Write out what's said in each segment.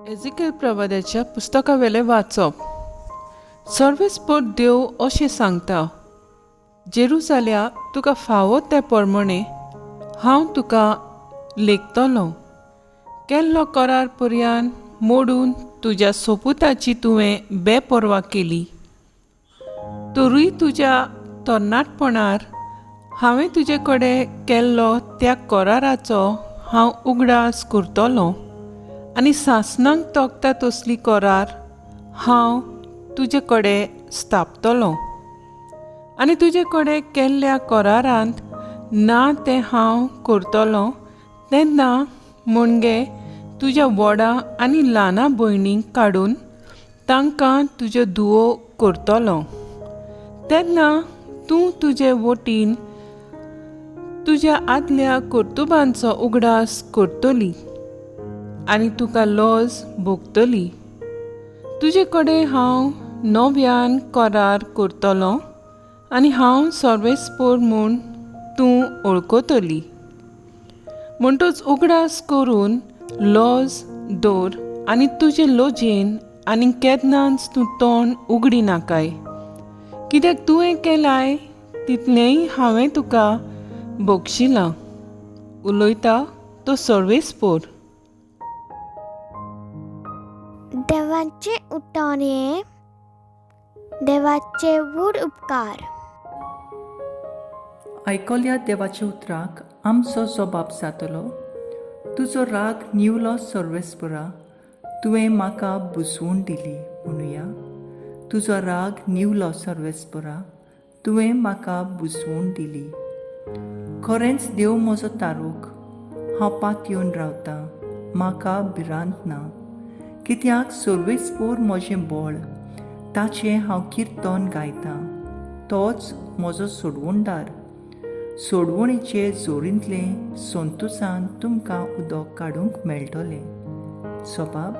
Ezekiel प्रवादाच्या पुस्तकावेलें वाचप. सर्वेस्पोर देव अशें सांगता, जेरुजाल्या तुका फावो ते प्रमाणे हांव तुका लेखतलो. केल्लो करार पर्यान मोडून तुज्या सोपुताची तुवें बेपर्वा केली. तरूय तुज्या तरणाटपणार हांवें तुजे कडेन केल्लो त्या कराराचो हांव उगडास करतलो आनी सासणाक तोखता तसली करार हांव तुजे कडेन स्थापतलो. आनी तुजे कडेन केल्ल्या करारांत ना तें हांव करतलो तेन्ना म्हणजे तुज्या व्हडा आनी ल्हाना भयणींक काडून तांकां तुज्यो धुवो करतलो. तेन्ना तूं तुजे वटीन तुज्या आदल्या कर्तुबांचो उगडास करतली आनी तुका लज भोगतली. तुजे कडेन हांव नव्यान करार करतलो आनी हांव सर्वेस्पोर म्हूण तूं वळखतली. म्हणटच उगडास करून लज दवर आनी तुजे लजेन आनी केन्नाच तूं तोंड उगडी नाकाय, कित्याक तुवें केलाय तितलेंय हांवें तुका बक्षिलां. उलयता तो सर्वेस्पोर. देवाचें उतर हें देवाचे व्हड उपकार. आयकल्या देवाच्या उतराक आमचो जबाब जातलो. तुजो राग निवलो सर्वेस्परा, तुवें म्हाका बुजवून दिली म्हणुया. तुजो राग निवलो सर्वेस्परा, तुवें म्हाका बुजवून दिली. खरेंच देव म्हजो तारूक, हांव पातयेवन रावतां, म्हाका भिरांत ना. कित्याक सर्वेस्पोर म्हजें बळ, ताचें हांव किर्तन गायतां. तोच म्हजो सोडवणदार. सोडवणीचे जोरींतलें संतोसान तुमकां उदक काडूंक मेळटलें. सबाब,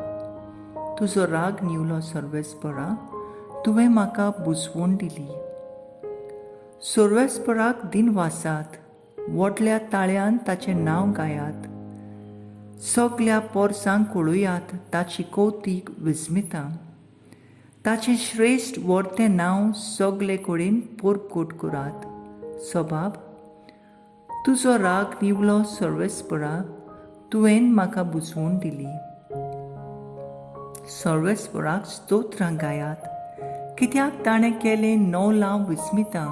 तुजो राग निवलो सर्वेस्परा, तुवें म्हाका बुजवून दिली. सर्वेस्पराक दिनवासात, व्हडल्या ताळ्यान ताचें नांव गायात. सगल्या पोरसांक कळयात ताची कौतीक विस्मिता. ताचें श्रेश्ठ व्हडतें नांव सगले कडेन परकोट करात. सबाब, तुजो राग निवलो सर्वेस्परा, तुवें म्हाका बुजवून दिली. सर्वेस्पराक स्तोत्रां गायात, कित्याक ताणें केलें नवलां विस्मिता.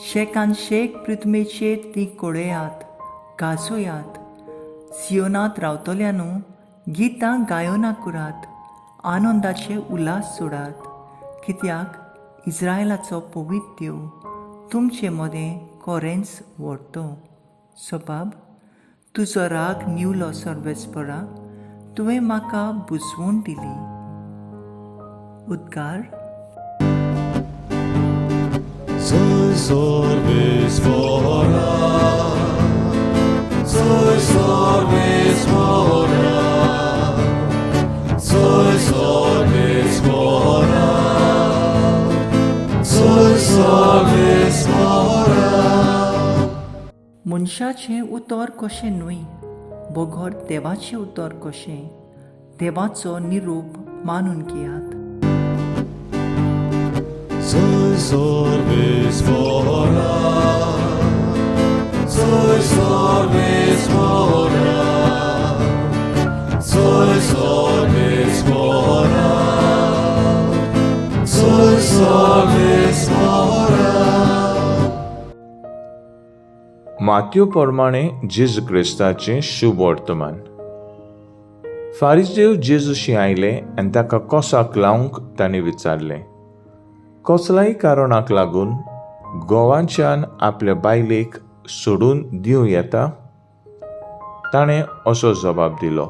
शेकान शेक पृथ्वेचेर ती कळयात, गाजोयात. सियोनांत रावतल्यानू गितां गायोना करात, आनंदाचे उल्हास सोडात. कित्याक इस्रायलाचो पवित्र देव तुमचे मदें खरेंच व्हरतो. सबाब, तुजो राग निवलो सर्वेस्परा, तुवें म्हाका बुजवून दिली. उद्गार. Soy sorvis fora, soy sorvis fora, soy sorvis fora, soy sorvis fora. मनशाचें उतर कशें न्हय, बगर देवाचें उतर कशें. देवाचो निरोप मानून घेयात. Soy sorvis fora, soy sorvis fora, soy sorvis fora, soy sorvis fora. Matthew प्रमाणे जेजू क्रिस्ताचें शुभ वर्तमान. फारिजेव जेजूशी आयले आनी ताका कोसाक लावंक तांणी विचारलें, कसल्याय कारणाक लागून घोवाच्यान आपल्या बायलेक सोडून दिवं येता? ताणें असो जबाब दिलो,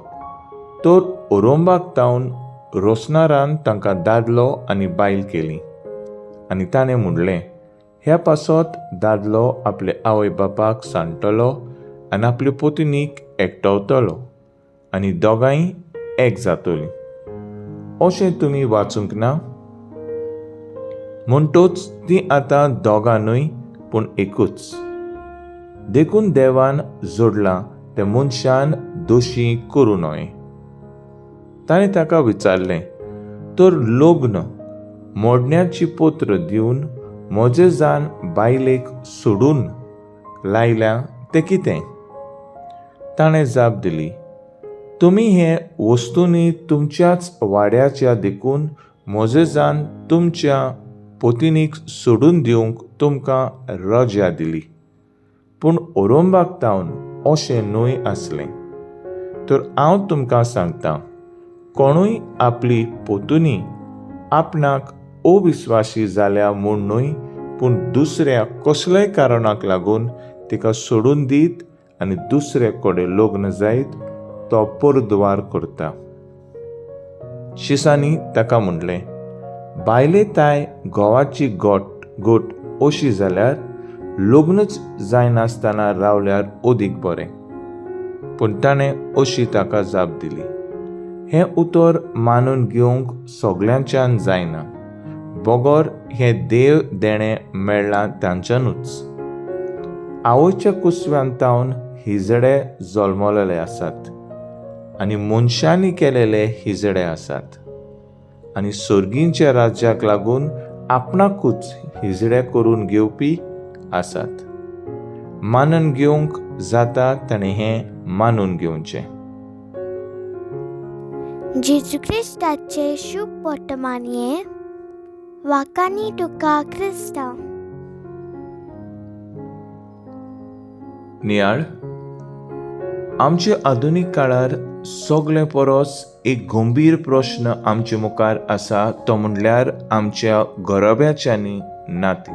तर ओरोंबाक तावन रोसनारान तांकां दादलो आनी बायल केली. आनी ताणें म्हणलें, ह्या पासत दादलो आपले आवय बापाक सांडटलो आनी आपले पत्नीक एकटवतलो आनी दोगांय एक जातलीं. अशें तुमी वाचूंक ना? म्हणटच तीं आतां दोगां न्हय पूण एकूच. देखून देवान जोडलां तें मनशान दोशी करूं नये. ताणें ताका विचारलें, तर लग्न मोडण्याची पत्र दिवन मोजेजान बायलेक सोडून लायल्या तें कितें? ताणें जाप दिली, तुमी हे वस्तूंनी तुमच्याच वाड्याच्या देखून मोजेजान तुमच्या पोतिनीक सोडून दिवंक तुमकां रजा दिली. पूण ओरोंबाक तावन अशें न्हय आसलें. तर हांव तुमकां सांगता, कोणूय आपली पोतुनी आपणाक अविस्वासी जाल्या म्हूण न्हय, पूण दुसऱ्या कसल्याय कारणाक लागून तिका सोडून दीत आनी दुसरे कडेन लग्न जायत तो परद्वार करता. शिसांनी ताका म्हणलें, बायले ताय घोवाची गोट अशी जाल्यार लग्नच जायनासतना रावल्यार अदीक बरें. पूण ताणें अशी ताका जाप दिली, हें उतर मानून घेवंक सगल्यांच्यान जायना, बगर हें देव देणें मेळ्ळां तांच्यानूच. आवयच्या कुसव्यान तावन हिजडे जल्मलेले आसात आनी मनशांनी केलेले हिजडे आसात, आनी सर्गींच्या राज्याक लागून आपणाकूच हिजडे करून घेवपी आसात. मानून घेवंक जाता ताणें हें मानून घेवचें. जेजू क्रिस्ताचे शुभ वर्तमानये वाकानी तुका क्रिस्तांव. नियाळ आमच्या आधुनीक काळार सगळे परस एक गंभीर प्रश्न आमचे मुखार आसा, तो म्हणल्यार आमच्या घराब्याच्यांनी नातीं.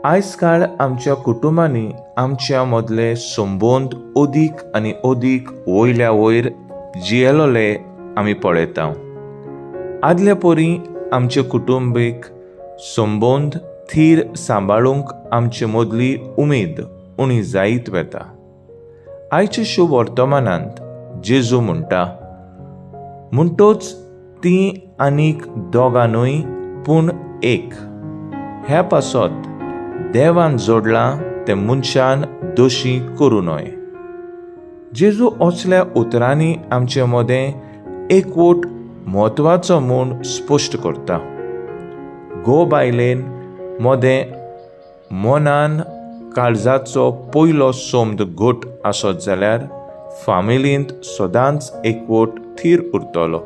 आयज काल आमच्या कुटुंबांनी आमच्या मदले संबंद अदीक आनी अदीक वयल्या वयर जियेलोले आमी पळयता. आदल्या परी आमचे कुटुंबीक संबंद थीर सांबाळूंक आमचे मदली उमेद उणी जायत वता. आयच्या शुभ वर्तमानांत जेजू म्हणटा, म्हणटोच ती आनीक दोगां न्हय पूण एक. ह्या पासत देवान जोडलां तें मनशान दोशी करूं नये. जेजू असल्या उतरांनी आमचे मदें एकवट म्हत्वाचो म्हूण स्पश्ट करता. घोव बायलेन मदें मनान काळजाचो पयलो सोमद घट आसत जाल्यार फामिलींत सदांच एकवट थीर उरतलो.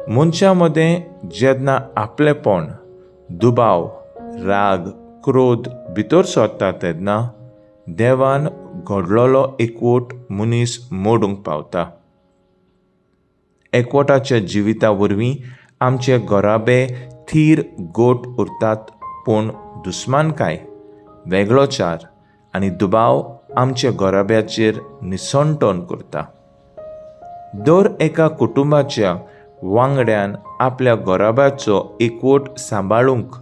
मनशां मदें जेन्ना आपलेपण, दुबाव, राग, क्रोध भितर सरता तेन्ना देवान घडलेलो एकवट मनीस मोडूंक पावता. एकवटाच्या जिविता वरवीं आमचे घराबे थीर गोट उरतात, पूण दुस्मानकाय, वेगळोचार आनी दुबाव आमच्या घराब्याचेर निसणटण करता. दर एका कुटुंबाच्या वांगड्यान आपल्या घराब्याचो एकवट सांबाळूंक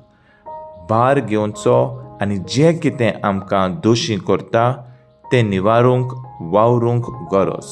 भार घेवचो आनी जें कितें आमकां दोशी करता तें निवारूंक वावरूंक गरज.